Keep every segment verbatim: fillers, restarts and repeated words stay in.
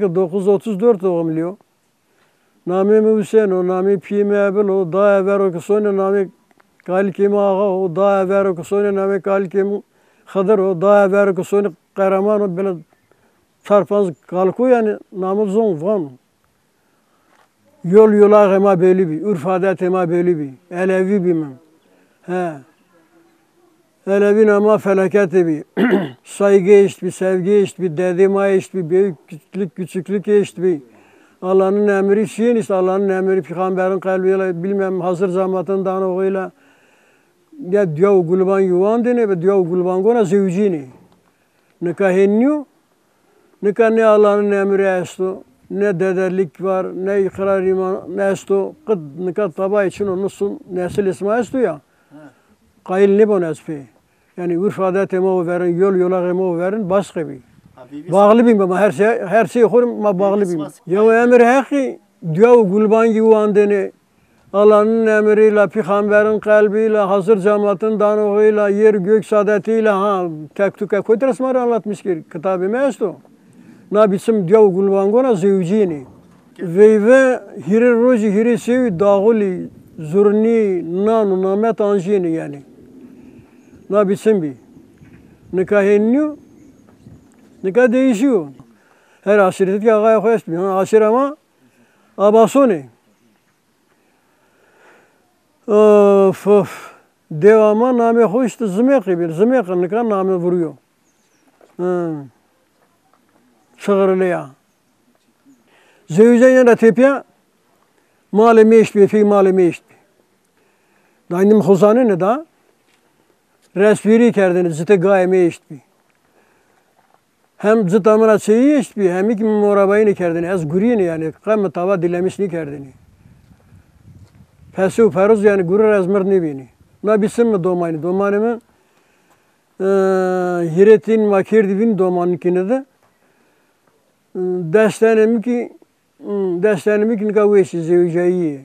Dokuz otuz dört doğumluyum. Namê mi Husên o, namê pîyê mi Ebil o, daha evero ki sonê namê kalikê mi Axa o, daha evero ki sonê namê kalikê mi Xidir o, daha evero ki sonê Qereman o, bela çar panc kalik o, yanî namê zon van o. Yol yolaxê ma belî bî, urf adetê ma belî bî. Elewî bî mi. He. Elewîna ma felaketê bî. Saygî eşt bî, sevgî eşt bî, dedê ma eşt bî, büyüklük, küçüklük eşt bî. Allah'ın emri şîyên îşte, Allah'ın emri, pîxamberin qelbî la, bilmem, hazir zamatin dano xo la. Ya diya û gulban yû wandêne ve diya û gulban gona zewicînê. Nika hên nîyo. Nika ne Allah'ın emri esto, ne dedelik var, ne iqrar iman esto. Qid nika tabayê çin o, nusun, nesilê sima esto ya. He. Qayîl nêbon ez pê. Yanî urf adetê ma o verin, yol yolaxê ma o verin, başqe bî. Ha, vî-, vî- Bağlı bî ma, her şey, her şey xo ma bağlı bî. Vî-, vî- Ya emir heqî, diya û gulbangî wandêne. Allah'ın emrî la, pîxamberin qelbî la, hazir cematin danoxî la, yer gök saadetî la, ha, tek tuke koy resma ra anlatmış ki, kitabê mi esto. Na biçim diya û gulbangona zewcînî. Veyve hîrê rojî, hîrê şewî daxulî, zurnî, nan û namet anjînî yanî. Na biçim bî. Nika hên nîyo, nika değişiyor. Her aşîretî ki axayê xo estbî. Ha, aşîra ma Abasonê. Of, of. Dewa ma namê xo îşte Zimêqî bî. Zimêqî nika namê vurîyo. Hı. Çixirlî ya. Zewicê yena tepîya malê mi eşt bî, fey malê mi eşt bî. Daynim xo zanêne da. Resvîrî kerdêne, citê gayê mi eşt bî. Hem cita mi ra çeyî eşt bî, hem kî mi morabayînê kerdêne. Ez gurîyêne yanî, qe mi tava dilemiş nêkerdêne. Pesê û perûz yanî gurî ra ez mird nêbîyêne. Na bîsim mi domanî. Domanê mi, e, hîrêtîn ma kerdî vîn domanikîne de. E, des tenê mi kî Hmm, des tenê mi kî nika weş ê, zewicayî yê.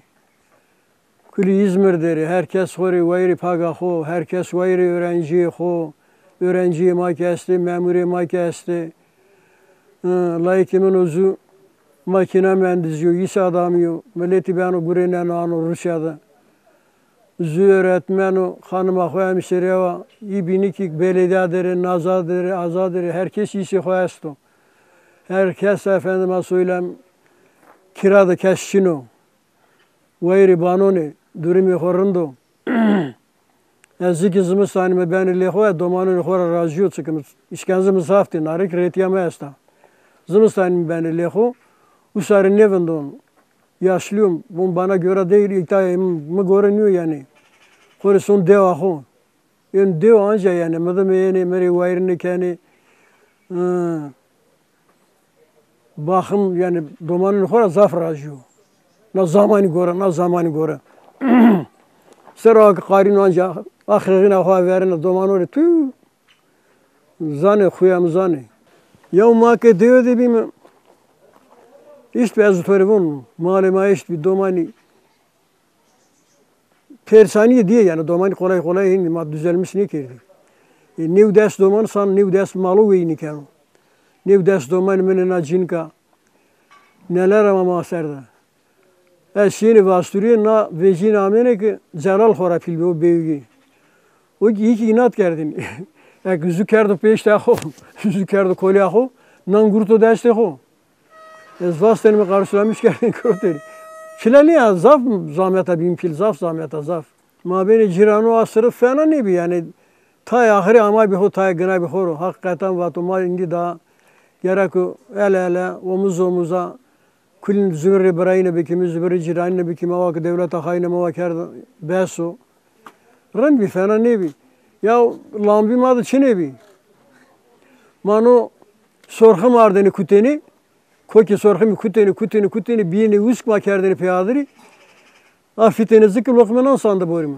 Kulî Îzmir der ê, her kes xo rê wayîrê paga xo, her kes wayîrê öğrenciyê xo, öğrenciyê ma kî estê, memurê ma kî estê. Hmm, layikê min o zu makîna mühendisî yo, îs adamî yo, miletî beno gurêneno ano Rûsya de. Zu öğretmen o, xanima xo hemşire wa, î bînî kî belediya der ê, naza der ê, aza der ê, her kes îsê xo esto. Her kes, efendime söyleyeyim, kira de kes çin o. Wayîrê banon ê, durumê xo rind o. Ez zî kî zimistanî mi benê lê xo, ez domanonê xo ra rajî yo, çike mi îşkence mi zaf dê, narik rêtîya mi esta. Zimistanî mi benê lê xo, usarî nêvindon. Yaşlıyım, bu bana göre değil, îta mi gore nîyo yanî. Xo rê son dewa xo. Ên dew anca yanî, mi de mi yenê, mi rê wayîrî nêkenê. Hı. Baxim yanî, domanonê xo ra zaf rajî yo. Na zamanî gore, na zamanî gore. Sera ki qarîno anca, axirîna xo averêne domanonê tu. Zanê, xuya mi zanê. Yew ma ke dewe de bîme, îşt bi ez to rê von, malê ma îşt bi domanî. Persanîye dîye yanî, domanî kolay kolay hînî ma düzelmiş nêkerdî. E, new des doman san, new des malo weyînî keno. New des domanî min ê na cînika. Neler ama ma ser de. Ez şîyêne Vasturîye, na vecîne amêne ki Celal xo ra pîl bê, o bêwî. O kî î kî înat kerdêne. Eke zu kerdo pêşta xo, zu kerdo kolîya xo, nan gurto destê xo. Ez vastêne mi qarşılamış kerdêne, girotêne. Pîle nîya, zaf zameta bîn pîl, zaf zameta, zaf. Mabênê cîrano a sirif fena nêbî, yanî tayê axirî amaybî xo, tayê ginaybî xo ro. Heqîqeten vato ma îndî da gereko el ele, omuz omuza, kulîn zubirê birayîne bikîme, zubirê cîranîne bikîme, awa ke dewleta xayîne ma wa kerd, bes o. Rind bî, fena nêbî. Ya lambî ma de çinê bî. Ma no sorxim ardêne kutêne, kokê sorximî kutêne, kutêne, kutêne, bîyêne usk, ma kerdêne pê adirî. A fitêne zî ki loqme nan sande borî ma.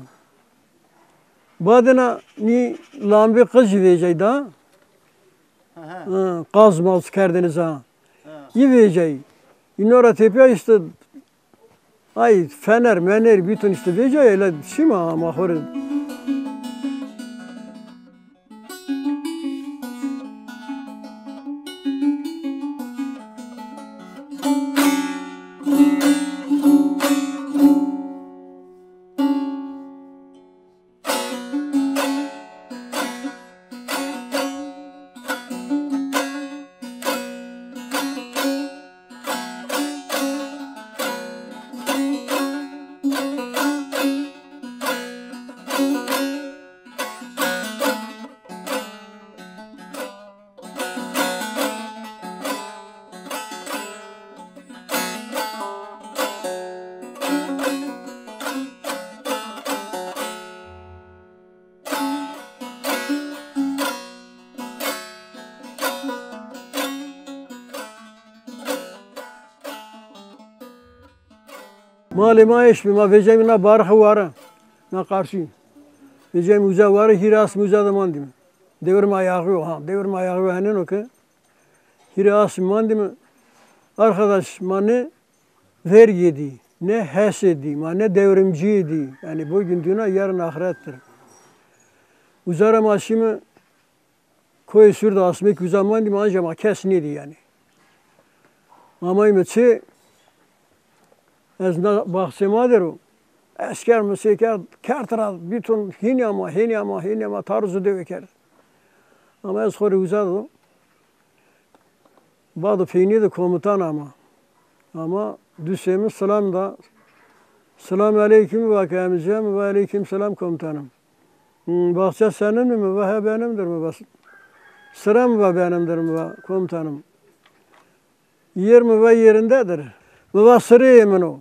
Badêna nî lambê qijî vêcay da. Aha. Hı, qaz maz kerdêne za. Ha. Î vêcay. Îno ra tepîya îşte, ay, fener, mener, bîton îşte vêcay, ela şîma ama xo rê. Malê ma eşbî, ma vecemî na barixê ware, na qarşî. Vecemî uza ware, hîrê asmî uza de mandîme. Dewrê ma ayağî yo, ha, dewrê ma ayağî yo henên o ke. Hîrê asmî mandîme. Arkadaş, ma ne vergî dî, ne hesê dî, ma ne devrimcî dî. Yanî bugün dünya, yarın ahirettir. Uza ra ma şîme, Koyê Sûr de asmêkî uza mandîme, anca ma kes nêdî yanî. Amayme çê, ez na baxçê ma der o. Esker mi sey kerd, kerd ra bîton hînî ama, hînî ama, hînî ama, tarzo dewe kerd. Ama ez xo rê uza do. Bado peynîye de komutan ama. Ama dusê mi selam da. Selam eleykum va ke emce, mi va eleykum selam komutanım. Hmm, bahçe senin mi? Mi va he benimdir mi va. Sıra mi va benimdir mi va komutanım. Yer mi va yerindedir. Mi va sirê min o.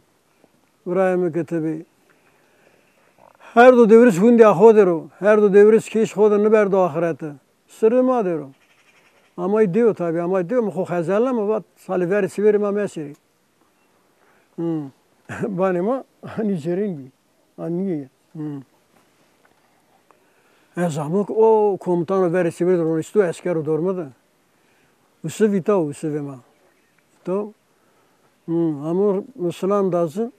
Birayê mi ki ti bî. Her do dewris hundîya xo der o. Her do dewris kêş xo de niberdo axirete. Sirê ma der o. Amay dêw tabî, amay dêw, mi xo xezelna, mi vat, salê verê siverê ma meserî. Hmm. Banê ma anî zerîn bî. Anîye. Hmm. Ez amo ki o komutano verê siverê de ronîsto, esker o dorme de. Usivî ta, usivê ma. Vîto. Hmm, amo mi silam da ci.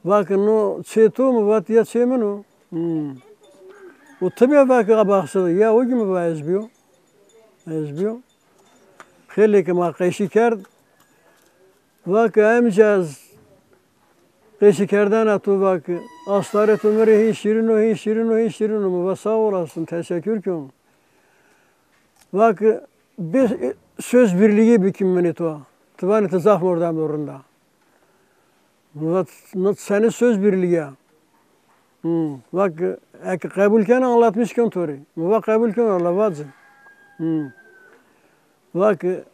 Va ke no çê to? Mi vat ya çê min o. Hmm. O ti bîya? Va ke a baxçe de. Ya o kî? Mi va ez bîyo. Ez bîyo. Xeylê ke ma qeşî kerd. Va ke emca ez qeşîkerdena to, va ke astarê to mi rê hîn şîrin o, hîn şîrin o, hîn şîrin o. Mi va sağ olasın, teşekkür kon. Va ke bir söz birliği bikîm minê to. Ti vanê ti zaf mordem do rind a. Mi va, no senê söz birliği ya? Hmm. Va ke eke qebul kena, anlatmış kon to rê. Mi va qebul kon, Allah vace. Hmm. Va ke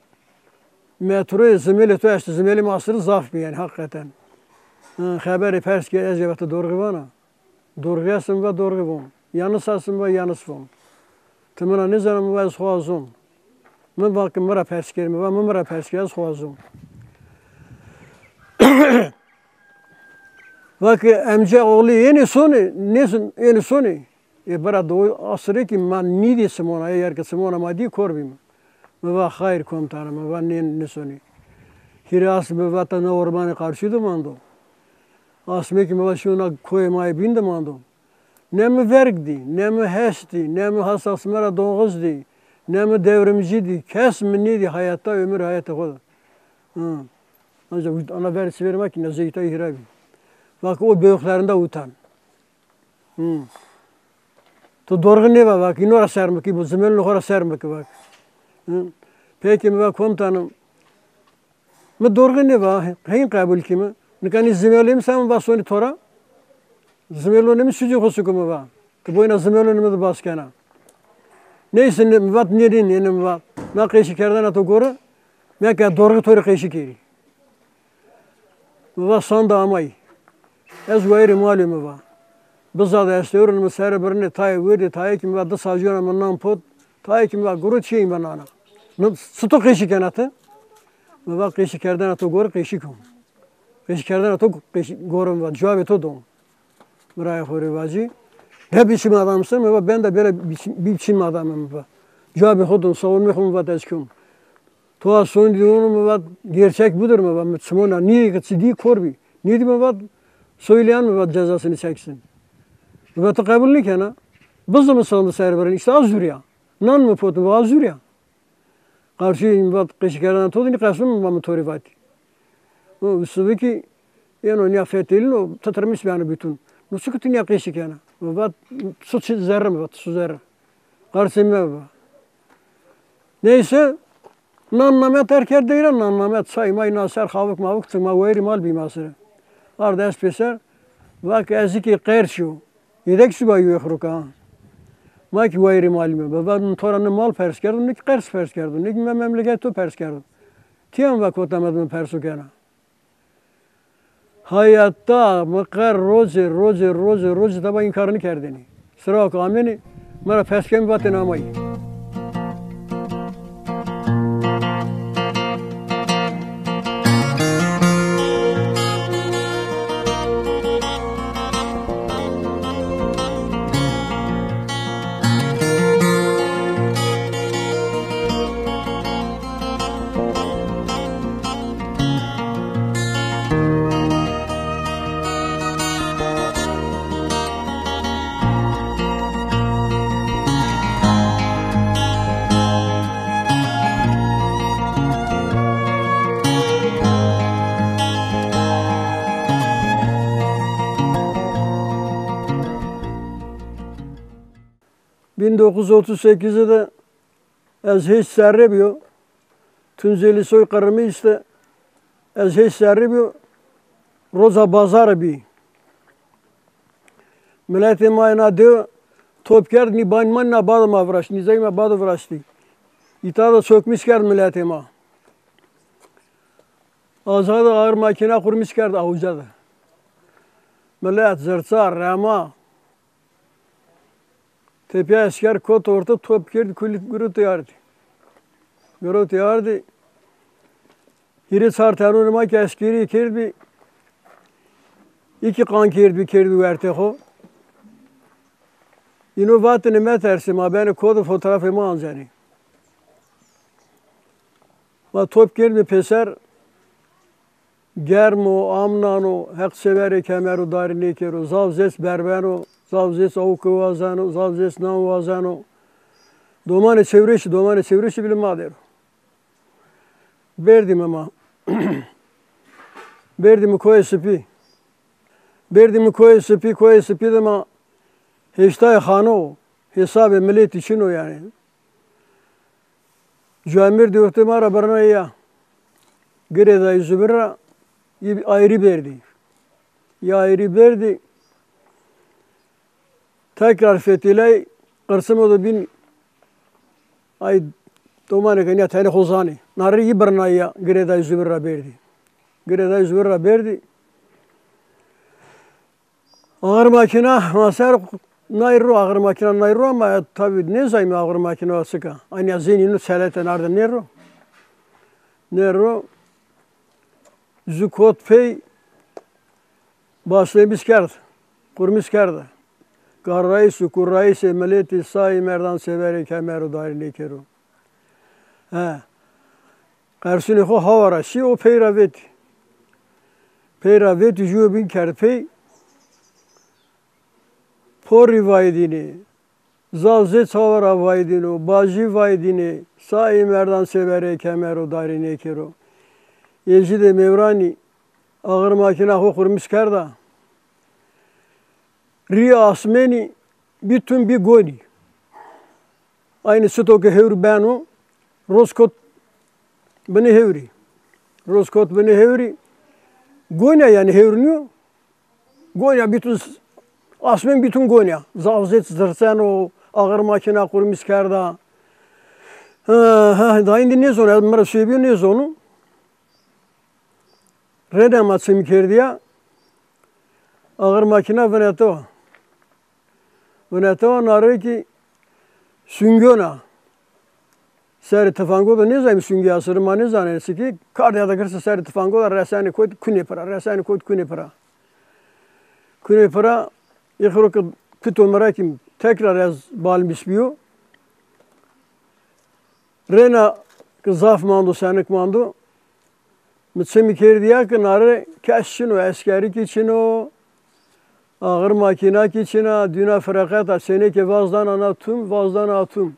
metroyê zimêlê to eşti, zimêlê ma sirî zaf bî yanî heqîqeten. Hı, xeberê pers kerd, ez ê va ti dorğî vana. Dorğî estin va dorğî von. Yanlış estin va yanlış von. Ti mina nêzana? Mi va ez xo a zon. Mi va ke mi ra pers kerd, mi va mi mi ra pers kerd, ez xo a zon. Va ke emce oğlî ênê sonê, nêson ênê sonê. Ê bira do asirê kî ma nîdî simona, ê yer ke simona ma dî kor bîme. Mi va xayr komutanım, mi va nê, nêsonî. Hîrê asmî mi va ta na ormanê qarşî de mando. Asmêkî mi va şîyo na koyê ma yê bîn de mando. Ne mi verg dî, ne mi hes dî, ne mi Hasan Sime ra donğiz dî, ne mi devrimcî dî, kes mi nêdî hayata, ömür hayatê xo de. Hı. Ancak ana verê siverê ma kî na zeyta hîra bî. Va ke o büyüklerinde utan. Hı. To dorği nêva, va ke, îno ra serm bike, bu zimêlûnê xo ra serm bike, va ke. Hı. Peki, mi va komutanım, mi dorği nêva, hên qebul kîme. Nika nî zimêlûnê mi se mi va sonî to ra? Zimêlûnê mi sucê xo suke, mi va. Ti boyna zimêlûnê mi de bas kena. Neyse, nê, mi vat nêrîn, ênê mi va. Na qeşîkerdena to gore, mi ke dorği to rê qeşî kerî. Mi va sanda amay. Ez wayîrê malî, mi va. Biza de estewrûn mi serê birnê, tayê werdê, tayê kî mi va di sacîyona mi nan pot, tayê kî mi va guro çîyê mi nana. Mi, çito qeşî kena ti? Mi va qeşîkerdena to gore qeşî kon. Qeşîkerdena to qeşî, gore mi va, cewabê to don. Birayê xo rê vacî. Ne biçim adamsın? Mi va ben de böyle biçim, biçim adamım, mi va. Cewabê xo don, savunmê xo, mi va, ez kon. To a sonî dî, onu mi vat, gerçek budur mi vat, mi çimona nîyê ke çi dî kor bî. Nîdî mi vat, söyleyen mi vat cezasını çeksin. Mi vat, ti qebul nêkena. Bizî mi sandi ser birin, işte a zurya. Nan mi pot, mi va a zurya. Qarşî mi vat, qeşîkerdena to dî nîqesno, mi va mi to rê vatî. O usivi kî êno nîya fetelîno, titirmiş beno bütün. No çik ti nîya qeşî kena? Mi vat, su çi zerre, mi vat, su zerre. Qarşî mi va. Neyse, nan name ter kerd deyra, nan name çay may na ser, xavik mavik çik, ma wayîrê mal bîme sire. Ard ez pêser, va ke ez kî qerç yo. Yedek subayî yo, ê xo rê ka. Ma kî wayîrê malî me. Baba, mi to ra ne mal pers kerdo, ne kî qerç pers kerdo, ne kî me memleket to pers kerdo. Tîya mi va kota me de mi perso kena. Hayatta mi qe rocê, rocê, rocê, rocê teba înkarî nêkerdêne. Sira ke amêne, mi ra pers kenê, vatêne amayî. Bin dokuz yüz otuz sekiz de ez hêç serre bîyo. Tunceli soy qirimi îşte ez hêç serre bîyo. Roza bazar bî. Miletê ma ena dew top kerd, nî bayn ma, nî na bado ma viraşt, nî zey ma bado viraştî. Îta de çokmîş kerd miletê ma. Aza de ağır makîna qurmîş kerd awca de. Milet, zirça, rema. Tepîya esker kot orte, top kerd, kulî girotî ardî. Girotî ardî. Hîrê çar tenonê ma ke eskerî kerdbî, îkî qan kerdbî, kerdbî wertê xo. Îno vatêne metersê, ma benê kot û fotoğrafê ma ancenê. Ma top kerdbî pêser. Germ o, amnan o, Heq severê kemer û darî nêkero. Zaf zês berbeno, zaf zês awke wazeno, zaf zês nan wazeno. Domanê çewreşî, domanê çewreşî bîle ma der o. Berdîme ma. Berdîme Koyê Sipî. Berdîme Koyê Sipî, Koyê Sipî de ma heştay xane o. Hesabê miletî çin o yanî. Cuemêrdî wextê ma ra birna ya. Girêdayî zubir ra, yî ayrî berdî. Yî ayrî berdî. Tekrar fetîlay, qirsimo de bîn, ay domanê ke nîya tenê xo zanê. Na rê yî birna ya, girêdayî zubir ra berdî. Girêdayî zubir ra berdî. Ağır makîna ma ser nay ro, ağır makîna nay ro ama tabî nêzayme ağır makîna wa çik a. Aynî ya zênî nu selete narde nêro. Nêro. Zu kot pey başlemîş kerd. Qurmîş kerde. Garrayîs û kurrayîsê miletî sayî merdan severê kemer û darî nêkero. He. Qersunê xo hawa ra şî, o pey ra vetî. Pey ra vetî, jûyo bîn kerd pey. Porrî vaydînê, zaf zê çawa ra vaydîno, bajî vaydînê, sayî merdan severê kemer û darî nêkero. Êjîdê Mêwranî ağır makîna xo qurmîş kerda. Rî asmênî bî tun bî gonî. Aynî çito ke hewr beno, roz kot binê hewrî. Roz kot binê hewrî. Gonya yanî hewr nîyo. Gonya bî tun, asmên bî tun gonya. Zaf zêt zirseno, ağır makîna qurmîş kerda. Ha, ha, da îndî nêzono, ez mi ra sêbîyo nêzono. Rêna ma çimî kerdîya, ağır makîna vineto. Vineto, na rê kî sungîyona. Serê tifango de nêzanîme sungîya sirî ma nêzanê, çikî kardîya de girse serê tifango de resenê kot kunê pira, resenê kot kunê pira. Kunê pira, êxiro ke pito mi ra kî tekrar ez balmîş bîyo. Rêna ke zaf mando, senik mando. Mi çimî kerdîya ke na rê kes çin o, eskerî kî çin o, ağır makîna kî çin a, dîna fireqet a, senê ke vazdana na tum, vazdana a tum.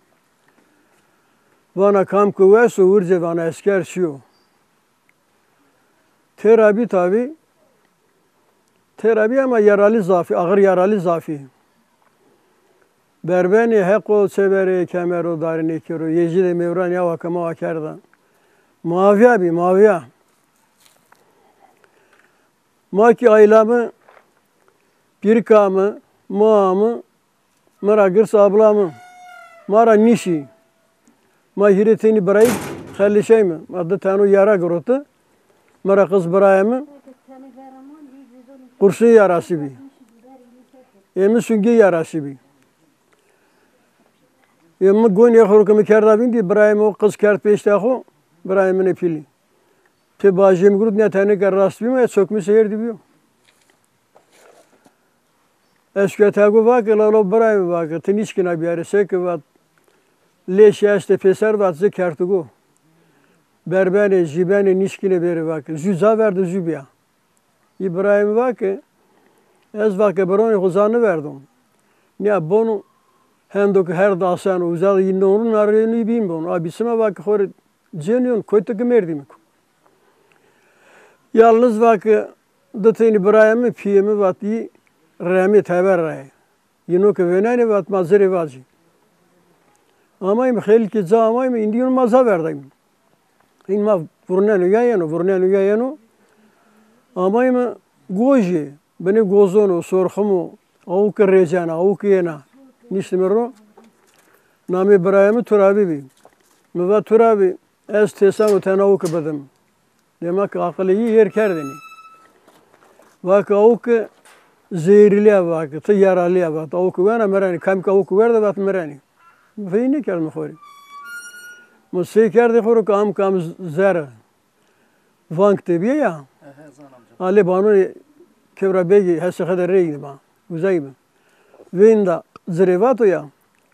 Vana kam ke wes o, wircê vana esker şîyo. Têra bî tabî, têra bî ama yaralî zafî, ağır yaralî zafî. Berbenê Heqo çêverê kemer û darî nêkero, Yezîdê Mêwranî awa ke ma akerda. Ma vîya bî, ma vîya. Ma kî ayla mi, pîrika mi, maa mi, mi ra girs abla mi, ma ra nîşî. Ma hîrê tenî birayî xelîşeyme. Ma di teno yara giroti. Mi ra qiz birayê mi. Qursî yarasî bî. Ê mi sungî yarasî bî. Ê mi gonî êxoro ke mi kerda vîndî, birayê mi o qiz kerd pêşta xo, birayê min ê pîlî. Pê bajê mi girot, nîya tenê ke rast bîme, çokmî seyr dî bîyo. Eşketa go vake, lalo birayê mi vake, ti nîşkîna biyarê, seke vat, lêşî estê pêser vat, zê kertigo. Berbenê, jîbenê nîşkînê bêrê vake. Zû ca verde zû bîya. Îbrahîm va ke, ez va ke bironê xo uza nêverdo. Nîya bono, hendo ke her daseno, uza yî nono, narê nî bîn bono. A bîsima va ke xo rê cênîyon, kotî ke merdî mi ko. Yalniz va ke di tenî birayê mi, pîyê mi vat yî remê teber ra yê. Yîno ke vênenê vat ma ci rê vacî. Amayme xeylkê ca amayme, îndî yîn ma uza verdayme. Hîn ma vurneno ya yeno, vurneno ya yeno. Amayme gojê, binê gozon o, sorxim o, awke rêcena, awke yena. Niştîme ro. Namê birayê mi Turabî bî. Mi va Turabî, ez têseno tena awke bidim. Dema ke aqilê yî hêr kerdêne. Va ke awke zehîrlî ya, va ke ti yaralî ya, va ti awke wena mirenê, kam ke awke werde, va ti mirenê. Mi fey nêkerd mi xo rê. Mi sey kerdê xo ro ke am kam zere. Vang têbîye ya. He, he, zan amca. Alê banonê Kewra Begî Hesê Xedir reyî ma. Uzayî mi. Veyînda ci rê vato ya.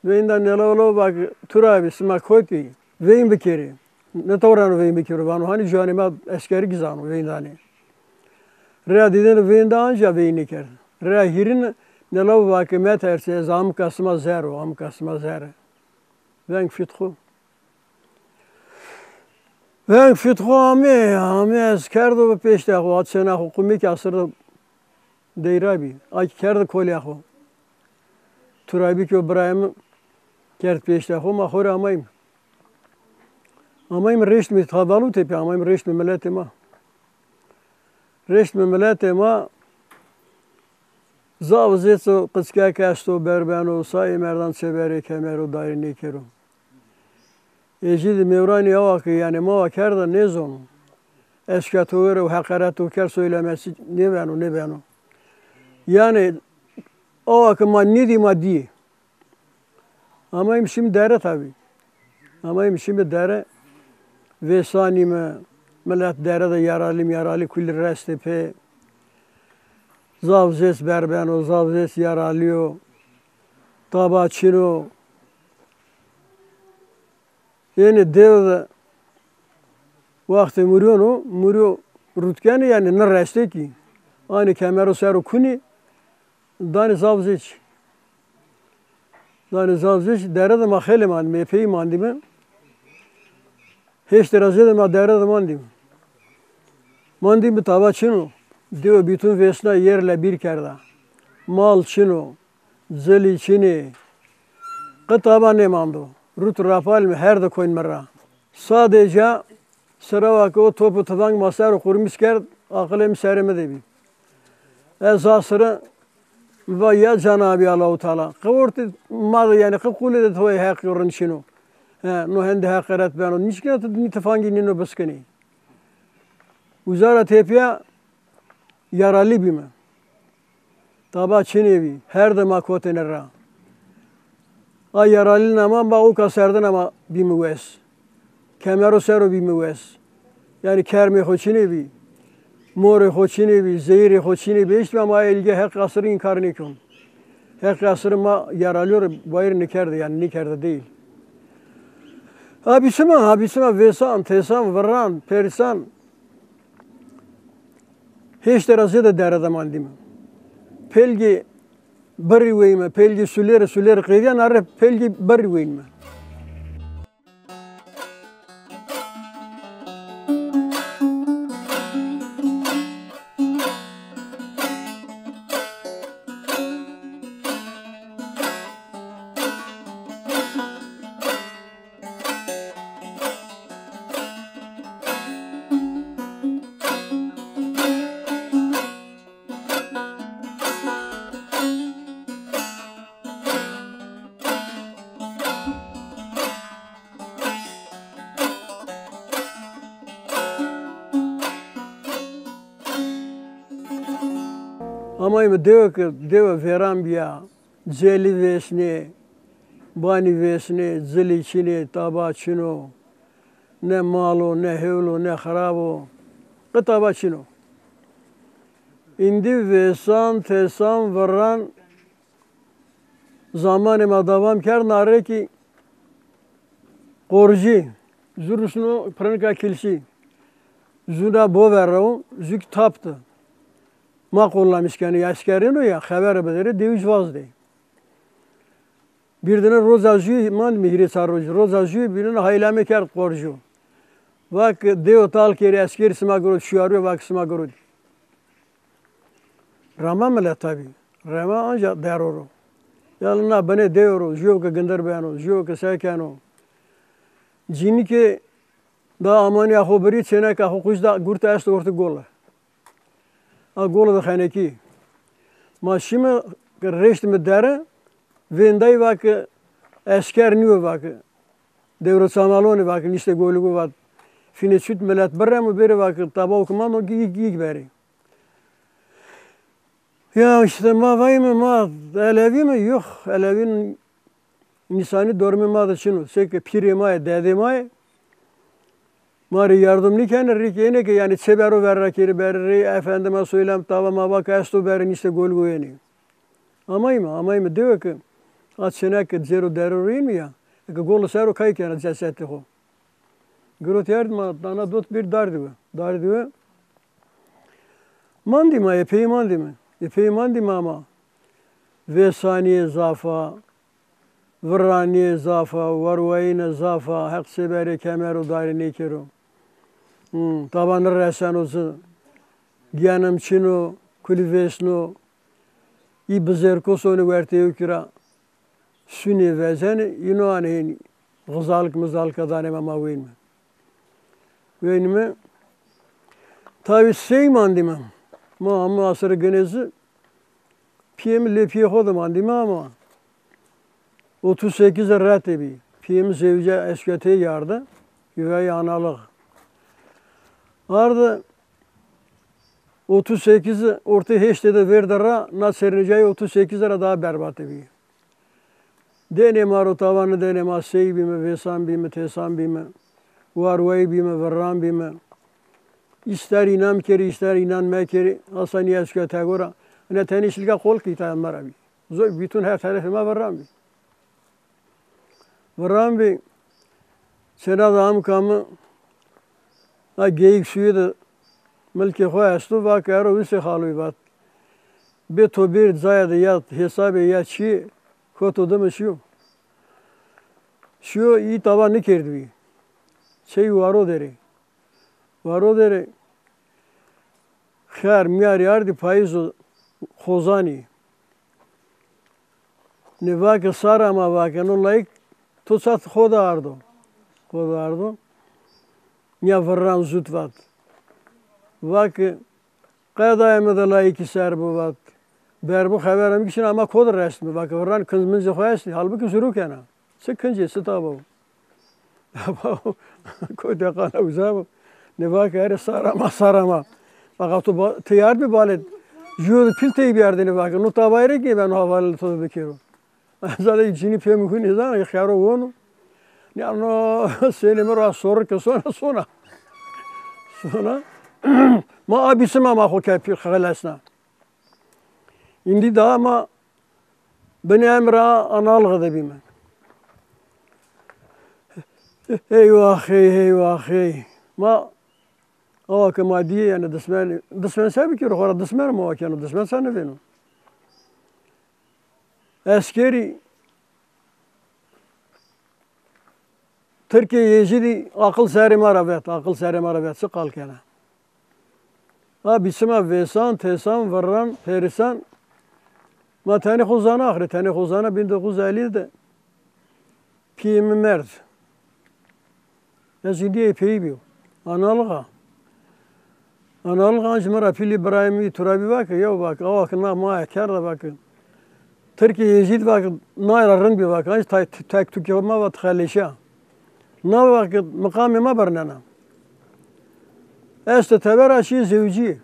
Veyînda nêlaw law va ke Turabî, sima kotî? Veyîn bikerê. Nêtewreno veyîn bikerê vano. Hanî ciwanê ma eskerî kî zano veyîn danê. Rê ya dîdêne veyînda anca veyîn nêkerd. Rê ya hîrîne nêlaw va ke metersê, ez amika sima zero, amika sima zere. Veng fît xo. Veng fît xo amê, amê ez kerdo bi pêşta xo, a çêna xo qumî ke asirde deyra bî. A kî kerdi kolîya xo. Turabî ke o birayê mi kerd pêşta xo, ma xo rê amayme. Amayme reştîme, tavalu tepîya amayme reştîme miletê ma. Reştîme miletê ma, zaf zêç o, qickek esto, berbeno, sayê merdan çêberê kemero, dayîrî nêkero. Ê jî di mewranî awa ke, yanî, ma wa kerda nêzono. Eşka to were û heqaret to kerd, söylemesi nêbeno, nêbeno. Yanî, awa ke ma nêdî, ma dîyê. Amayme şîme dere tabî. Amayme şîme dere, vêsanîme, milet dere de yaralî meyaralî kulî restê pê. Zaf zêç berbeno, zaf zêç yaralîyo. Taba çin o. Ênê dewe de wextê murîyon o, murîyo rut kenê, yanî nirestê kî. Anê kemero ser o kunê, danê zaf zêç. Danê zaf zêç, dere de ma xeylê mandîme, epey mandîme. Hêştê ra zêde ma dere de mandîme. Mandîme, taba çin o. Dewe bîtun vêsna, yerle bir kerda. Mal çin o. Cilî çin ê. Qe taba nêmando. Rut rapalîme, her di koynîme ra. Sadece sira wa ke o top û tifang ma ser o qurmîş kerd, aqilê mi serê mi de bî. Ez a sira mi va ya Cenabê Allahu Teala, qe ortê ma de, yanî qe qulê de toyê heqî rind çin o. He, no hende heqaret beno. Nîçikîna ti nî tifangî nîno biskinî. Uza ra tepîya yaralî bîme. Taba çinê bî, her di ma kotêne ra. A yaralîna ma, ma oka serdina ma bîme wes. Kemero ser o bîme wes. Yanî kermê xo çinê bî, morê xo çinê bî, zehîrê xo çinê bî. Eştîme ma elge Heq asirî înkar nêkon. Heq asirî ma yaralîyo rê bayîr nêkerde, yanî nêkerde değil. Ha bîsima, ha bîsima vêsan, têsan, virran, perîsan. Hêştê ra zêde dere de mandîme. Pelgê birrî weyme, pelgê sulêrî, sulêrî qedîya, na rê pelgê birrî weynme. Amayme dewe ke dewe vêran bîya. Celî vêsnê, banî vêsnê, cilî çin ê, taba çin o. Ne mal o, ne hewl o, ne xirab o. Qe taba çin o. Îndî vêsan, têsan, virran zamanê ma dewam kerd, na rê kî qorcî, zu rusno pirinika kilsî. Zu na bover ra o, zu kî tap de. ma qollamis kenê, eskerîno ya, xebere biderê, dewij vazdê. Bîrdine roza jûyê, mandîme hîrê çar rojî. Roza jûyê bîrdine haylame kerd qorjû. Va ke dewe tal kerê, eskerî sima girot, şuyaruye, va ke sima girot. Rema milet tabî. Rema anca dero ro. Ya na binê dewe ro, jûyo ke gindir beno, jûyo ke se keno. Cînîke da amanîya xo birî, çêneka xo quc da, gurte esto ortê gole. A gole de xenekî. Ma şîme, reştîme dere, vêndayî va ke esker nîyo va ke. Dewro çamalonê va ke, nîşte goligo va. Fînê çut milet biremo bêrê va ke, tabaw ke mando gîg gîg berê. Ya îşte ma vayîme ma elewîme, yox, elewîn nîsanî dormê ma de çin o. Seke pîrê ma yê, dedê ma yê. Ma rê yardim nîkenê, rê kê ênê ke yanî çê bero verra kerê berê rê, efendime söylem tava ma va ke esto berê nîşte goligo yenê. Amayîme, amayîme dewe ke a çêneke cêro dero rê ênme ya, eke gole ser o kay kena cesetê xo. Girot erd ma dana dot bir dardî we. Dardî we. Mandîme, epey mandîme. Epey mandîme ama vêsanîye zaf a, virranîye zaf a, warwayîne zaf a, Heq sêberê kemero darî nêkero. Hmm, taba nireseno ci, genim çin o, kulî vêsno. Î bizêrko sonê wertê yewkî ra. Sunê vezenê, îno anê hênî. Xizalik mizalika danê ma, ma weynme. Weynme. Tawî sey mandîme. Ma hema asirê ginê ci pîyê mi lê pîyê xo de mandîme ama otuz sekiz retê bî. Pîyê mi zewce esketê yarde. Yuvayî analix. Arde otuz sekiz ortê heştê de vêrde ra, na sernicayê otuz sekiz ra daha berbatê bî. Dênê ma ro tawa nidênê, ma sey bîme, vêsan bîme, têsan bîme, warwayî bîme, virran bîme. Îster înan kerî, îster înan mekerî, asanî eşka tegora. Ine tenê şilka qol kî îta ma ra bî. Zoy bîtun her terefê ma virran bî. Virran bî, çêna de amika mi, a geyik suye de milkê xo esto, va ke ero wisê xaloyî vat. Bê to bêrd cayê de ya hesabê ya çîyê, koto dime şîyo. Şîyo, î tawa nikerdbî. Çey waro derê. Waro derê xiyar miyarî ardî payîzo xozanî. Nê va ke sara ma, va ke no layik to çat xo de ardo. Xo de ardo. Nîya virran zut vat. Va ke qedayê mi de layikî ser bo vat. Berbo xevera mi kî şina ama ko de resmi. Va ke virran kinc mincê xo estî. Halbukî zurû kena. Çi kincê, çi tabaw. Tabaw, ko deqana uza bo. Nê va ke erê sara ma, sara ma. Fakat to ba-, teyar bi balê. Jûyo de pîl tey biyardêne va ke. No tabayê rê ke ben havalê to bikero. Zade cînî pê mi hunê zana, xiyaro wono. Ya no sênê mi ra sorri ke sona, sona. Sona. Ma a bîsima ma xo ke pîl xelesna. Îndî daha ma binê emra analixî de bîme. Hey wax hey, hey wax hey. Ma awa ke ma dîyê, yanî dismen, dismen se bikero, xora dismen ma wa keno, dismen se nivêno. Eskerî Tirkê Yezîdî aqil serê ma ra vet, aqil serê ma ra vet, çi qal kena. A bîsima vêsan, têsan, virran, perîsan, ma tenê xo zana axirê, tenê xo zana bin dokuz elli de pîyê mi merd. Ez îndî epeyî bîyo. Analix a. Analix a, anc mi ra pîlî birayê mi turabî va ke, yew va ke, awa ke na ma kerda va ke. Tirkê Yezîd va ke, nay ra rind bî va ke, anc tay-, tek tukê ma va tixeleşa. Na va ke miqamê ma birnena. Esto teber a şîyê zewcîyê.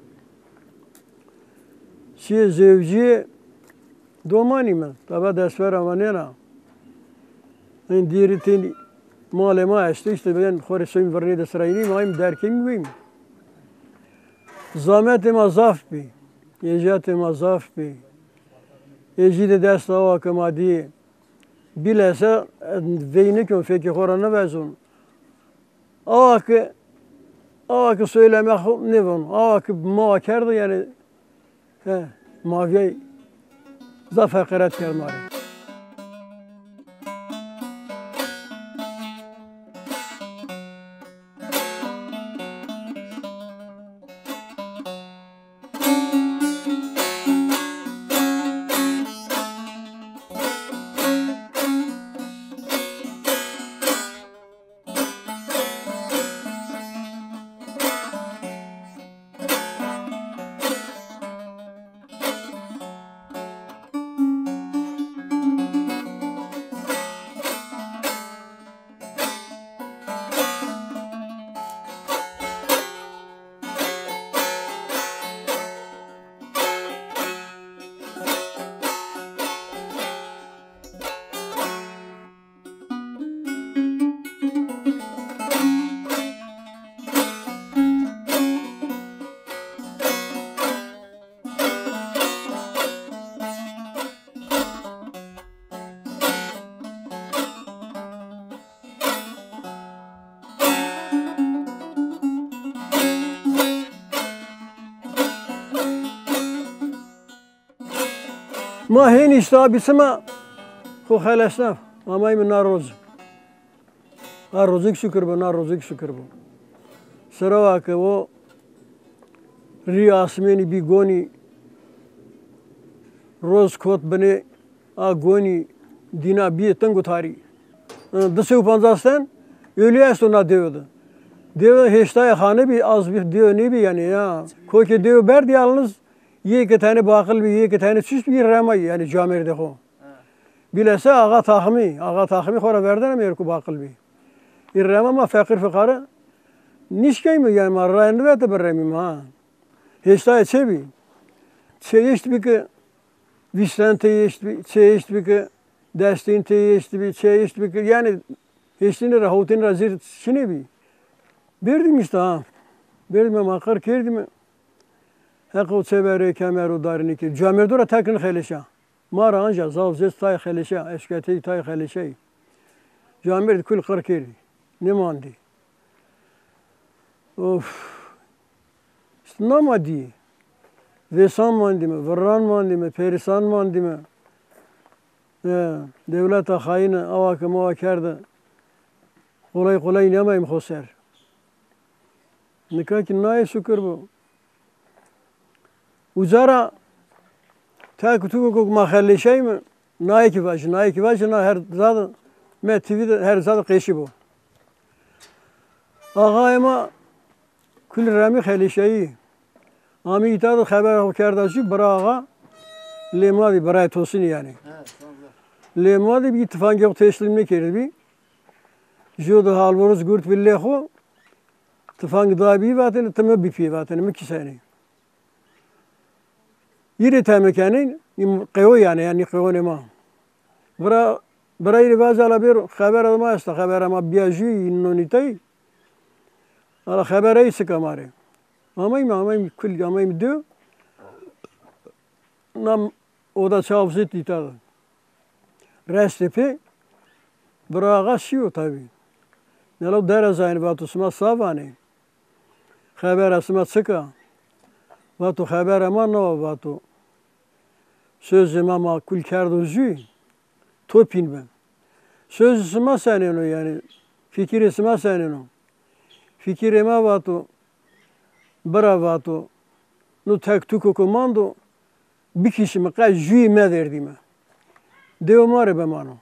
Şîyê zewcîyê domanîme. Taba destvera ma nêna. Hên dîrî tênî malê ma esto, îşte ben xo rê soyîm virnê de siraynî, ma yîm derkemî weyîm. Zametê ma zaf bî. Êcatê ma zaf bî. Êcî de dest awa ke ma dîyê. Bîlese veynikon, fekê xo ra nivezon. Awa ke, awa ke söyleme xo nêvon. Awa ke ma kerdo, yanî He, ma vîyay zaf heqaret kerd ma rê. Ma hên îşta bîsima xo xelesna. Amayme na roz. A rozêk şukir bo, na rozêk şukir bo. Sera wa ke o rî asmênî bî gonî, roz kot binê, a gonî dîna bîyê ting û tarî. Di sey û pancas ten ölü esto na dewe de. Dewe heştay xane bî, az bî dewe nêbî yanî ya. Kokê dewe berd yalnız. Yê ke tenê baqil bî, yê ke tenê çiş bî, remayî, yanî camêrdê xo. Bîlese axa taxmî, axa taxmî xo ra verdena mêrku baqil bî. Î rema ma feqîr fiqare nîşkeyme, yanî ma raye nivete biremîme ha. Heştayê çê bî. Çê eşt bî ke vîsten tey eşt bî, çê eşt bî ke destîn tey eşt bî, çê eşt bî ke, yanî heştîne ra, hewtîne ra zêr çinê bî. Berdîme îşte ha. Berdîme ma qir kerdîme. Heqo çeverê kemer û darî nêkerd. Camêrdo ra tek nêxeleşa. Ma ra anca zaf zêd tay xeleşa, eşketey tay xeleşey. Camêrd kul qir kerdî. Nêmandî. Of. Îşte na ma dî. Vêsan mandîme, virran mandîme, perîsan mandîme. E, dewleta xayîne awa ke ma wa kerde, qolay qolay nêamayîme xo ser. Nika kî naye şukir bo. Uca ra tek û tuko ke ma xeleşeyme, naye kî vajî, naye kî vajî, na her ca de, me tîvî de her ca de qeşî bo. Axayê ma kul remî xeleşeyî. Amî îta de xebera xo kerda jû, bira axa lê ma dî, birayê Tosinî yanî. Lê ma dî bî, tifangê xo teslîm nêkerdîbî. Jû de halvoroz gurtbî lê xo, tifang dabî, vatêne ti mi bipî, vatêne mi kî senî. Îrê teme kenîn, qewo yanî, yanî qewonê ma. Bira, bira îrê vaze ala bêro, xebera ma esta, xebera ma bîya jû, îno nîtay. Ala xebera î sika ma rê. Ameyme, ameyme kul, ameyme dew. Na oda çaw zît îta de. Restê pê, bira axa şîyo tabî. Nelo dere zayne vato sima sa vanê. Xebera sima çik a? Vato xebera ma no vato. Sözê ma ma kul kerdo jû. To pîn be. Sözê sima senên o yanî? Fikirê sima senên o? Fikirê ma vato, bira vato, no tek tuko ke mando, bikişîme, qe jûyê mederdîme. Dewa ma rê bimano.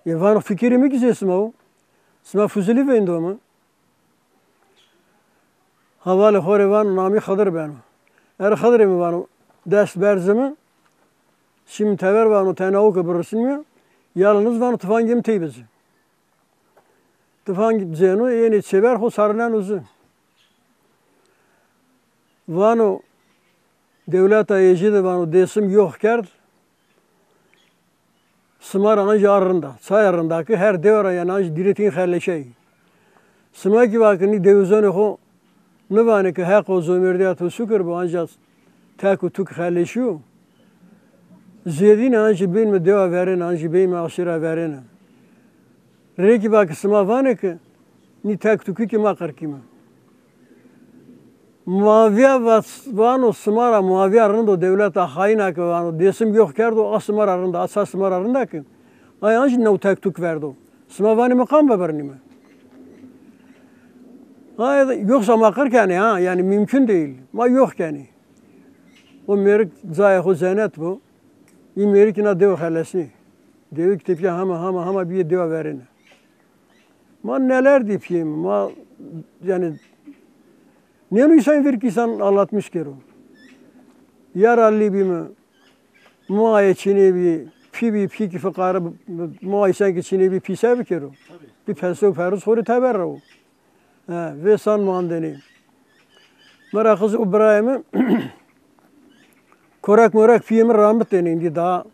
Ê vano fikirê mi kî zê sima o? Sima Fuzulî veyndo mi? Hevalê xo rê vano, namî Xidir beno. Ere Xidirê mi vano, dest berze mi, şîme tever vano, tena o ke birisnîme, yalnız vano tifangê mi tey bize. Tifang cêno, ênê çêver xo sarneno ci. Vano, dewleta êjî de vano, Dêsim yox kerd. Sima ra anca a rind a. Çaya rind a ke her dewe ra yanî anca dîretîn xeleşey. Sima kî va ke nî dewizonê xo nivanê ke heqo comêrdîya to şukir bo, anca tek û tuk xeleşîyo. Zêdîne anca bênme dewa verêne, anca bênme aşîra verêne. Rê kî va ke sima vanê ke nî tek tukî kî ma qirkîme. Muaviya va-, vano sima ra muaviya rind o, dewleta xayîna ke vano Dêsim yox kerdo, a sima ra rind a, a ça sima ra rind a ke. Ay ancî new tek tuk verdo. Sima vanîme qan bibirnîme. Ay yoxsa ma qir kenê ha, yanî mumkun değil. Ma yox kenê. O mêrik cayê xo cennet bo. Î mêrik îna dewe xelesnê. Dewe ki tepîya hema, hema, hema bîyê dewa verêne. Ma neler dî pîyê mi. Ma, yanî, nêno însan vîr ki însan aldatmış kero. Yaralî bîme, mayê çinê bî, pî bî, pî ki fiqare, ma însan ki çinê bî, pî se bikero. Bî pese û perûz xo rê teber ra wo. He, vêsan mandenê. Mi ra xiz û birayê mi korek morek pîyê mi ramitêne îndî da.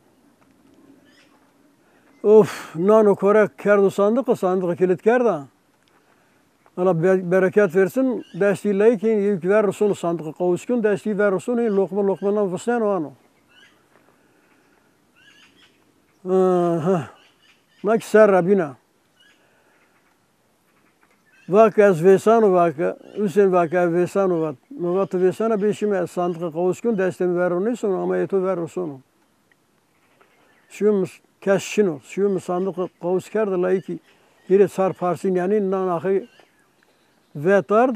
Of, nano korek kerdo sandiqe, sandiqe kilit kerda. Ala be-, bereket versin, destî layikê yê ki ver sono sandiqe qawuskun, destî ver sono, loqme loqme nan visneno ano. Aha. Na ki ser ra bîna. Va ke ez vêsano, va ke, Husên va ke ez vêsano vat. Mi va ti vêsana bê şîme, ez sandiqe qawuskun, destê mi ver ro nêsono, ama ê to ver ro sono. Şîyo mi, kes şino. Şîyo mi sandiqe qawus kerdi, layikî hîrê çar parsî nîyanî nan axir vet ard.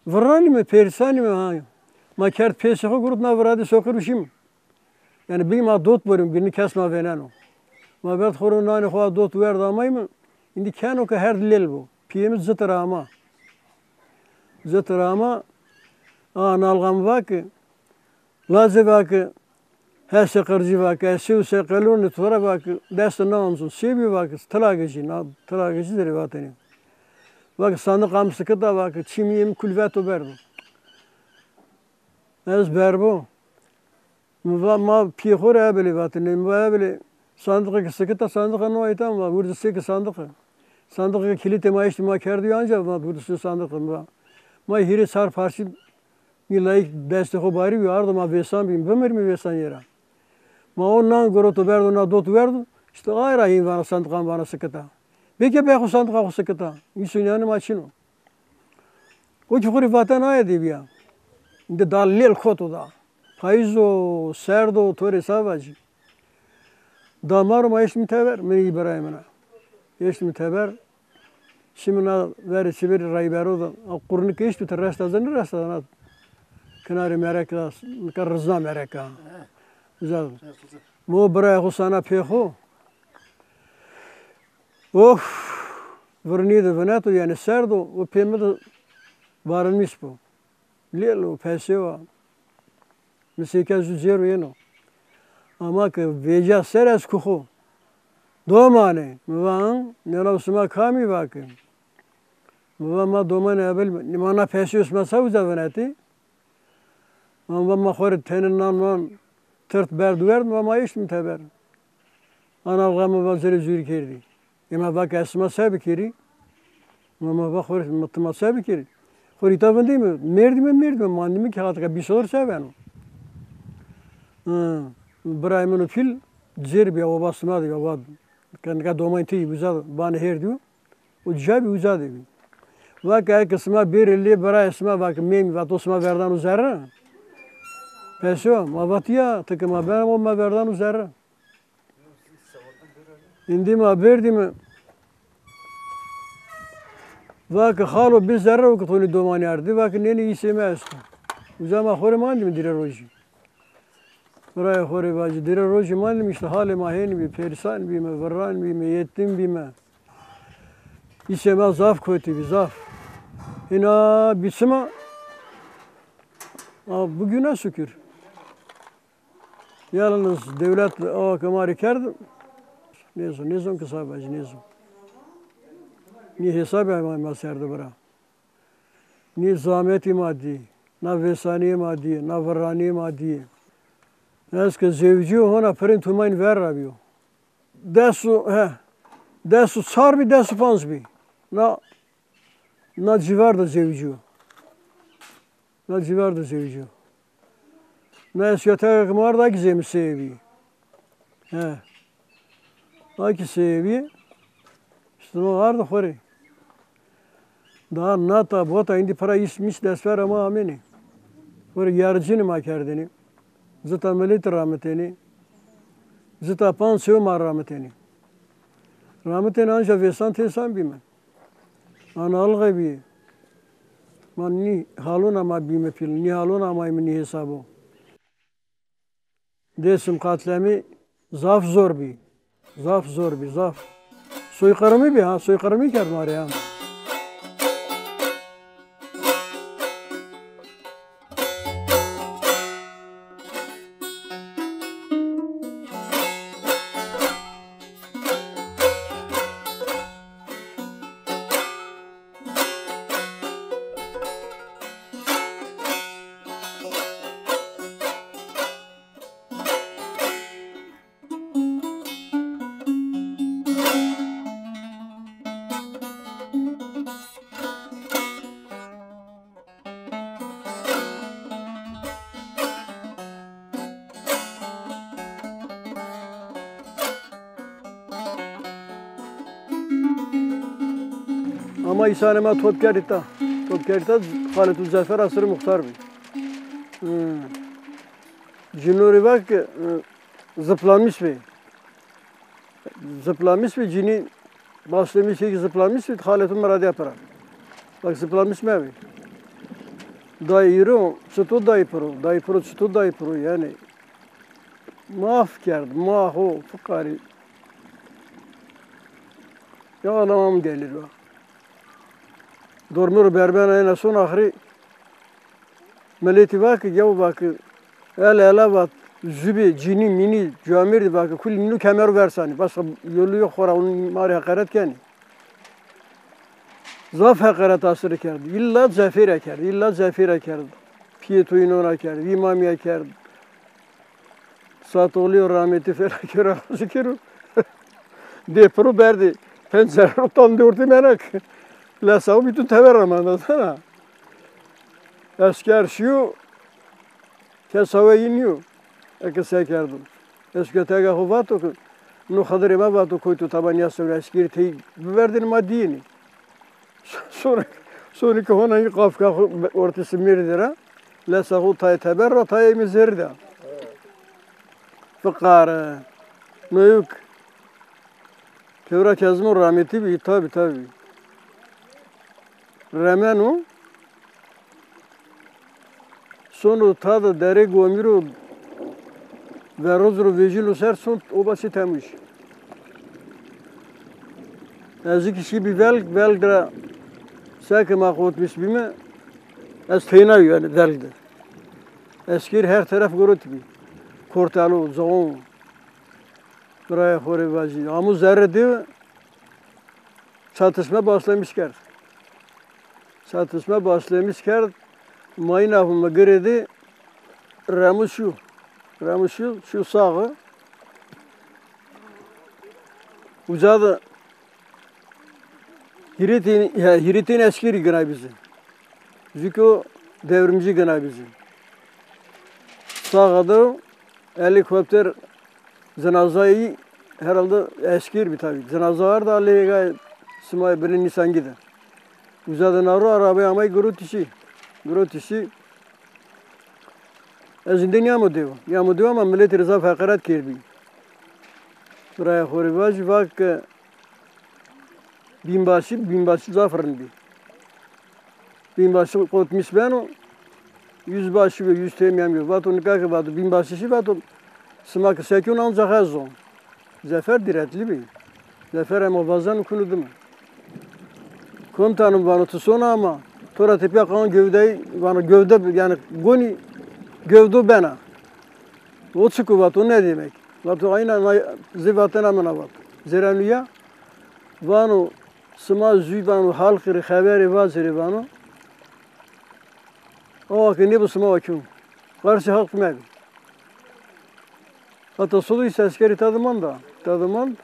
Virranîme, pêrîsanîme ha. Ma kerd pêsê xo, gurut na viradî soqir û şîme. Yanî bî ma dot borîme, gurî kes ma vêneno. Ma verd xo ro nanê xo a dot werd amayme. Îndî keno ke herd lêl bo. Pîyê mi citi ra ama. Citi ra ama. A nalga mi va ke, lacê va ke, hesê qircî va ke, ez sey û sey qelûnê to ra va ke, destê na omzun. Sêbî va ke, tila gijî, na tila gijî de rê vatenê. Va ke, sandiqa mi sikita va ke, çîmîyê mi kul veto berdo. Ez berbo. Mi va ma pîyê xo rê ebelê vatinê. Mi va ebelê sandiqê ke sikita, sandiqa no ita, mi va wirdi sêke sandiqe. Sandiqê ke kilîtê ma eştî ma kerdî yo anca, ma wirdi sê sandiqe, mi va. Ma hîrê çar parsî nî layik destê xo barî bî, ardo ma vêsan bî, bimirîme vêsanîye ra. Ma o nan guroto berdo, na dot werdo, îşte ay ra hîn vana sandiqan vana sikita. Bê ke bê xo sandiqa xo sikita. Îsonîyanê ma çin o. O ki xo rê vaten aye de bîya. Îndî da lêl koto da. Payîz o, serd o, to rê sa vacî. Da ma ro ma eştîme teber, mi î birayê min a. Eştîme teber. Şîme na verê çiverî Rayber o da. A qurnik eştî ti resta zî nêresta na. Kinarê merek da, nika rizna merek a. Uza. Mi o birayê xo sana pê xo. Of! Virnî de vineto, yanî serd o, o pê mi de varilmîs bo. Lêl o, pesê wa. Mi sêke zu cêro yeno. Ama ke vêca ser ez kuxo. Domanê, mi va, nêlaw sima kamî va ke? Mi va, ma domanê ebil, ma na pesê sima se uza vinetî? Ma, ma, ma xo rê tenê nan man tirt berd werd, ma, ma eştîme teber. Ana alga mi va zerê zûrî kerdî. Ê ma va ke ez sima se bikerî? Ma, ma va xo rê, ma, ti ma se bikerî? Xo rê îta vindîme, merdîme, merdîme, mandîme ke hatika bîst sodir se beno. Hı, birayê min o pîl cêr bîya, oba sima de bîya, va ke nika domanê to yî uza, banê hêrdî yo. O ca bî, uca de bî. Va ke eke sima bêrê lê birayê sima, va ke mêmî, va to sima verdano zerre. Peso, ma va tîya, ti ke ma bena, o ma verdano zerre. Îndî ma bêrdîme. Va ke xalo bê zerre o ke to nê domanî ardî, va ke nê nê îsê mi esto. Uca ma xo rê mandîme dîre rojî. Birayê xo rê vacî, dîre rojî manîme, îşte halê ma hênî bî, perîsan bîme, virran bîme, yetîm bîme. Îsê ma zaf kotî bî, zaf. Hîna bî çima? A, bugüne şükür. Yalnız dewlet awa ke ma rê kerd, nêzon, nêzon ke sa vacî, nêzon. Nî hesabê ma, ma ser de bira. Nî zametî ma dî, na vêsanîyê ma dî, na virranîyê ma dî. Ez ke zewicîyo, hona pirên tumanî ver ra bîyo. Des û, he, des û çar bî, des û panc bî. Na, na cîvar de zewicîyo. Na cîvar de zewicîyo. Na esyote ke ma arda ki zê mi seyê bî. He. A ki seyê bî. Îşte ma arda xo rê. Daha nata bota indi pira îs mis destver ma amênî. Pir yaricînî ma kerdênî. Zita milletî ramitênî. Zita panc sew ma ramitênî. Ramitênî anca vêsan têsan bîme. Analixê bî. Ma nî halona ma bîme pîl, nî halona ma yîme nî hesabo. Dêsim katliamî zaf zor bî. Zaf zor bî, zaf. Soyqirmî bî ha, soyqirmî kerd ma rê ha. Ama îsanê ma top kerd îta. Top kerd îta, Xaletû Cefer asirî muxtar bî. Hı. Cinûrî va ke, hı, zıplamış bî. Zıplamış bî, cinî başlamış ki zıplamış bî, Xaletû mi ra dîya pira. Bak, zıplamış mebî. Dayî îro, çito dayî piro, dayî piro, çito dayî piro, yanî. Maf kerd, ma ho, fiqarî. Ya Allah'ım gelir bak. Dormir berbena ena son axirî. Miletî va ke, yew va ke, el ele vat, zubî, cinî, mînî, camêrdî va ke, kulî nîno kemer ver sanî. Başka yolu yok, xora ma rê heqeret kenî. Zaf heqeret asirî kerd. Îlla Cefêre kerd, îlla Cefêre kerd. Pîyê to înona kerd, îmamîye kerd. Satoğlî û rahmetî felaket ra razî kero. Dê piro berdê. Pencere ro tam dê ortê menek. Lesa o bütün teber ra manda sana. Esker şîyo, kes haweyî nîyo. Eke se kerdo. Esker tega xo vato ke, no Xidirê ma vato, koyto tabanîya sewre, eskerî tey biverdêne ma dîyêne. Sonra, sonra ki hona yî qafka xo ortê simêrdî ra, lesa xo tayê teber ra, tayê mi zêrdî ra. Fiqare, noyuk, Kewra Kezmo rahmetî bî, tabî, tabî. Remeno, sono ta de derê Gomî ro, Verroz ro vejîno ser, son oba çê Temûj. Ez ki şî bî Velg, Velg ra seke ma qotmîş bîme, ez teyna yo yanî Velg de. Eskêr her teref girotî bî. Kortelo, Zoğon, birayê xo rê vajî. Amo zerrê dê, çatışma başlamış kerd. Çatışma başlamış kerd. Mayîna xo mi girêdî, Remo şîyo. Remo şîyo, şîyo saxe. Uca de hîrêtên, he, hîrêtên eskerî ginay bizi. Zûko devrimci ginay bizi. Saxe de helikopter cenazayî herhalde esker bî tabî. Cenaza arda lêga sima binê Nîsangî de. Uca de na ro arabaya amay girotî şî. Girotî şî. Ez îndî nîyamo dew. Nîyamo dew ama miletî rê zaf heqeret kerdbî. Birayê xo rê vajî, va ke bînbaşî, bînbaşî zaf rind bî. Bînbaşî qotmîş beno, yüzbaşı ve yüzteğmen yo. Vato nika ke vato bînbaşî şî vato, sima ke sekûn ancax ez zon. Cefer diretli bî. Cefer ema vazeno kuno dime. Komutanım vano, ti sona ama to ra tepîya qan gövdeyî, vano gövde, yanî gonî gövdo bena. O çik o vato, ne demek? Vato ayna na-, zê vatena min a vato. Zerenu ya, vano sima zû vano halqî rê xeberê vazerê vano. Awa ke nêbo sima wa kî. Qarşî halq mebî. Hata sodo îs eskerî ta de manda. Ta de mand.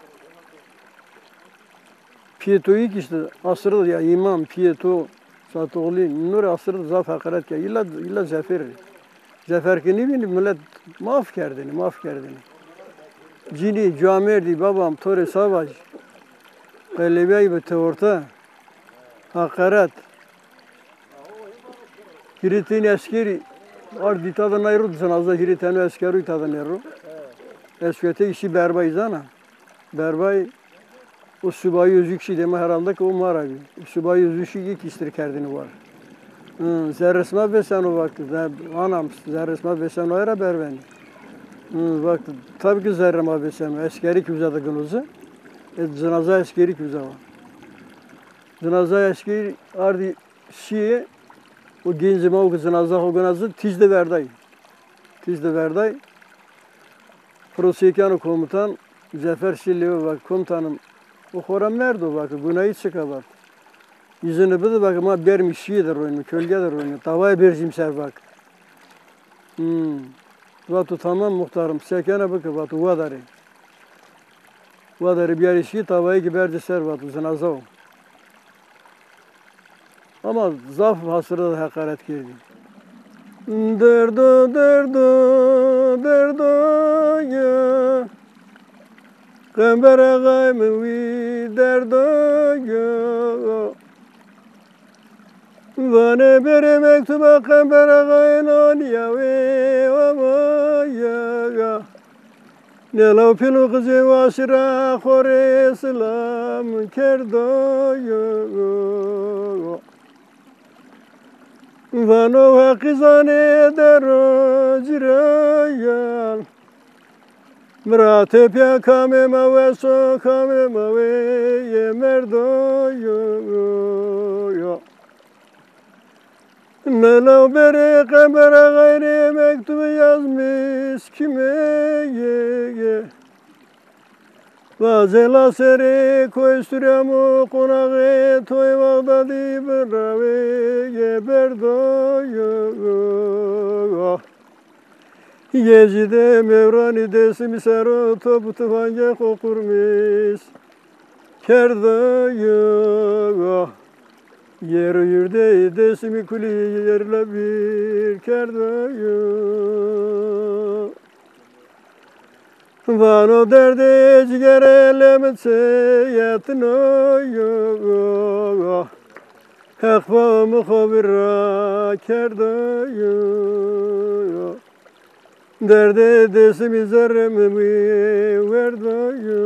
Pîyê to yî kî îşte asirî de ya îmam, pîyê to, Satoğlî, nîno rê asirî de zaf heqeret kerd. Îlla, îlla Cefer rê. Cefer ke nêvînî milet maf kerdêne, maf kerdêne. Cinî, camêrdî, babam, to rê sa vajî. Qelebîyayî bi ti orte. Heqeret. Hîrê tenî eskerî ard dîta de nay ro, zinaza hîrê teno eskerû îta de nêro. Eskerî îşî berbay zana. Berbay, o subayî Ozî kî dema herhalde ke o ma ra bî. O subayî Ozî kî kîstir kerdêne war. Hı, zerrê sima vêseno vake, ze-, anam, zerrê sima vêseno, ay ra berbenî. Hı, vake, tabî ke zerrê ma vêseno, eskerî kî uza de gino ze. E, zinaza eskerî kî uza wa. Zinaza eskerî ardî şîyê, o gencê ma o ke zinaza xo gona ze, tîj de verday. Tîj de verday. Prosêkeno komutan, Cefer şî lê o, vake, komutanım, o xora merdo, vake, gunayî çik a, vake. Îzini bide, vake, ma bêrîme şîyê de ronîme, kölge de ronîme, tavayê bêrzîme ser, vake. Hmm. Vato tamam muxtarım, sekene bike, vato, wadarê. Wadarê biyarê şîyê, tavayê kî berdê ser, vato, zinaza o. Ama zaf hasire de heqaret kerdî. Derdo, derdo, derdo ye. Qember axayê mi wî derdo ye. Vanê bêrê mektuba Qember axayê nanîya wê, ama ya. Nê law pîl û qijê wasî ra xo rê silam kerdo yo. Vano Heqî zanê der û cîrayan. Mi ra tepîya kamê ma wes o, kamê ma wê yê merdo yo. Nê law bêrê Qember axayê rê mektubî yazmîş kîmê yê. Vazê la serê koy Sûrî amo, qonaxê toyê Baxdadî birawê yê, berdo yo. Yê zî de mewranî Dêsimî ser o, top û tifangê xo qurmîş kerdo yo. Yer û yurdê Dêsimî kulî yerle bir kerdo yo. Vano derdê cîgerê lê mi çi yetino yo. Heq bo mi xo vîra kerdo yo. Derdê Dêsimî zerrê mi wî werdo yo.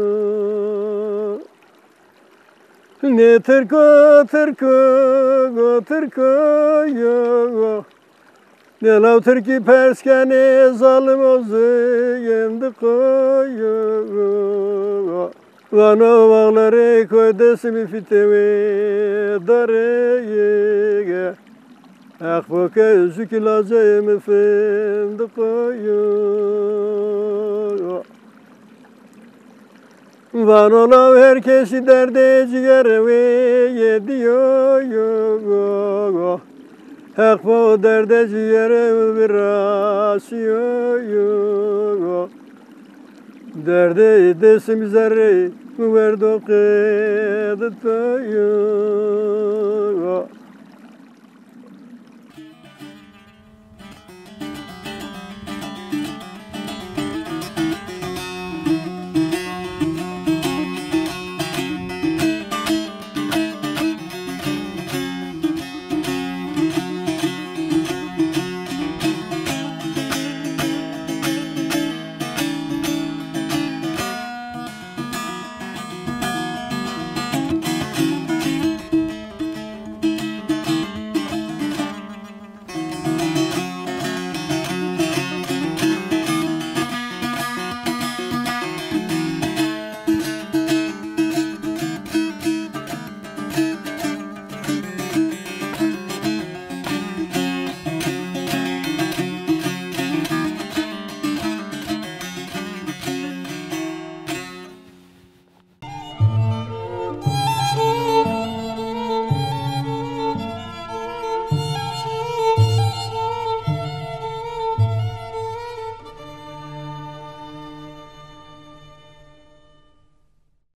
Nê tirko, tirko, go tirko yo. Nê law tirkî pers kenê zalim o zindiqo yo. Vano vaxlerê koy Dêsimî fîtê wê darê yê. Heq bo ke zûkî laceyê mi findiqo yo. Vano law her kesî derdê cîgerê wê yê dîyo yo. Heq bo derdê cîgerê mi vîrasîyo yo. Derdê Dêsimî zerrê mi werdo qedito yo.